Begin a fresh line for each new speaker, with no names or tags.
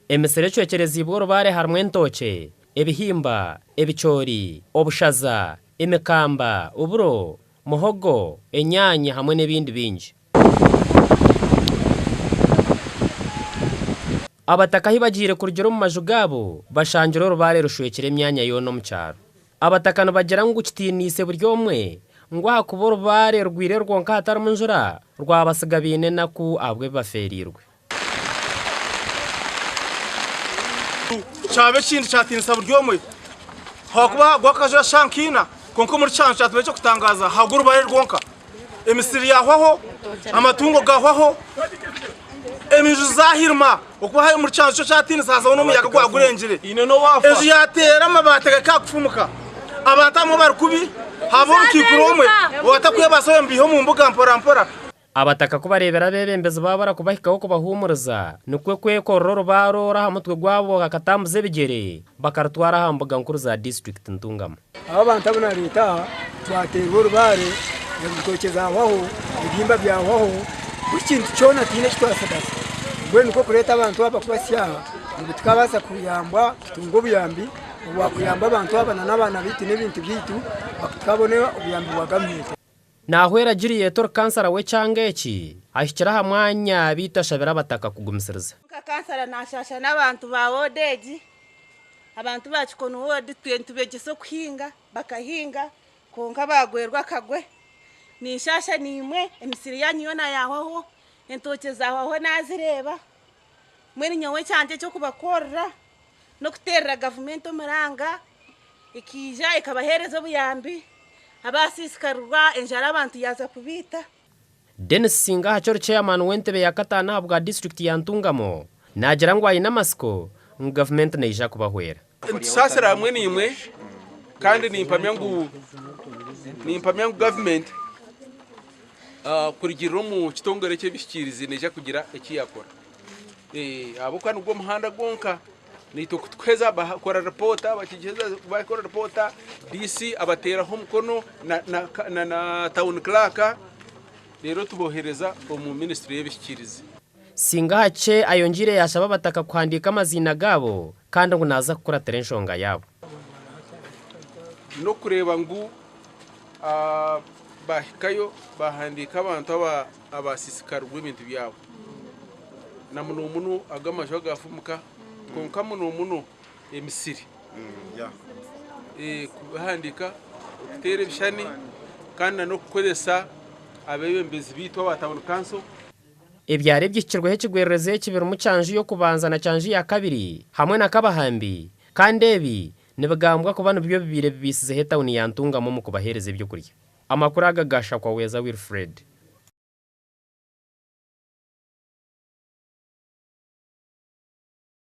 Emisiri ecwekyereziibwe orubaare harimu entookye, ebihimba, ebicoori, obushaza, emikamba, oburo, muhogo, enyaanya hamwe n'ebindi bingi. Abataka ahi bagiire kurugira omu maju gaabo bashangire orubaare rushwekire emyanya yoona omu kyaro. Abataka nibagira ngu kitiiniise buri omwe ngu ahakuba orubaare rugwire rwonka ahatarimu njura rwabasiga baine enaku ahabw'ebi bafeereirwe.
Kyaba ekindi kyatiinisa buri omwe ahakuba hagwa akajura shaaha nka ina kwonka omuri kyanju kyatuba eky'okutangaaza hagwa orubare rwonka emisiri yahwaho amatungo gahwaho emiju zahirima okuba haihi omuri kyanju kyo kyatiinisa hazaho n'omuyaga gwaba gurengire enju yateera amabaati gakakufumuka abantu abamwe bari kubi haba omukaikuru omwe owatakwebaasa oyomubiiha omu mbuga mpora mpora.
Abataka ku bareebire abeebembezi baabo barakubahikaho kubahuumuriza, nikwo kwekorera orubaare oru aha mutwe gwabo bakatambuza ebigyere bakarutwara aha mbuga nkuru za disiturikiti Ntungamo.
Aba abantu abu nareeta aha twateerwa orubaare, ebitookye zahwaho, ebihimba byahwaho, buri kintu kyona tihaine eki twatsigaza. Mbwenu nikwo kureeta abantu aba kubahitsya aha ngu tukabaasa kuyambwa tutunge obuyambi obwakuyamba abantu aba n'abaana baitu n'ebintu byaitu tukabona obuyambi bwa gavumenti.
Nahwera Juliet ori kansara w'ekyanga eki ahikire aha mwanya beitu ashabire abataka kugumisiriza.
Nka kansara nashasha n'abantu ba ward egi, abantu ba Kikoni ward twe nitubegyesa okuhinga bakahinga kwonka bagwerwa akagwe. Ninshasha naimwe emisiri yanyu yoona yahwaho, entookye zahwaho nazireeba, mbwenu nyowe ekyangye eky'okubakorera n'okuteerera gavumenti omuranga ekaija ekabaheereza obuyambi abaasiisikarirwa enjara abantu yaaza kubaita.
Denis Singahakye ori Chairman w'entebe ya kataano ahabwa disiturikiti ya Ntungamo naagira ngu aine amatsiko ngu gavumenti neija kubahwera.
Nitusaasira hamwe naimwe kandi nimpamya ngu nimpamya ngu gavumenti kurugiirira omu kitongore eky'ebihikiirizi neija kugira eki yaakora. Ahabw'okuba nigwo muhanda gwonka naitwe ku tukuheza bakora ripoota bakigiheza bakora ripoota DC abateeraho omukono na tawuni kiraaka reero tubohereza omu minisitule y'ebihikiirizi.
Singahakye ayongyeire yaashaba abataka kuhandiika amaziina gaabo kandi ngu naaza kukuratira enshonga yaabo.
N'okureeba ngu baahikayo baahandiika abantu abaasiisikarirwe ebintu byabo. Na muno muno ago amaju agaafumuka kwonka muno muno emisiri. Kubahandiika, okuteera ebishushani kandi n'okukoresa abeebembezi baitu aba tawuni kanso.
Ebyaro ebihikirweho ekigwererezi eki birimu Kyanju y'okubanza na Kyanju ya kabiri hamwe na Kabahambi kandi ebi nibigambwa kuba nibyo bibaire bibaisizeho etawuni ya Ntungamo omu kubaheereza ebyokurya. Amakuru aga gashakwa Weeza Wilfred.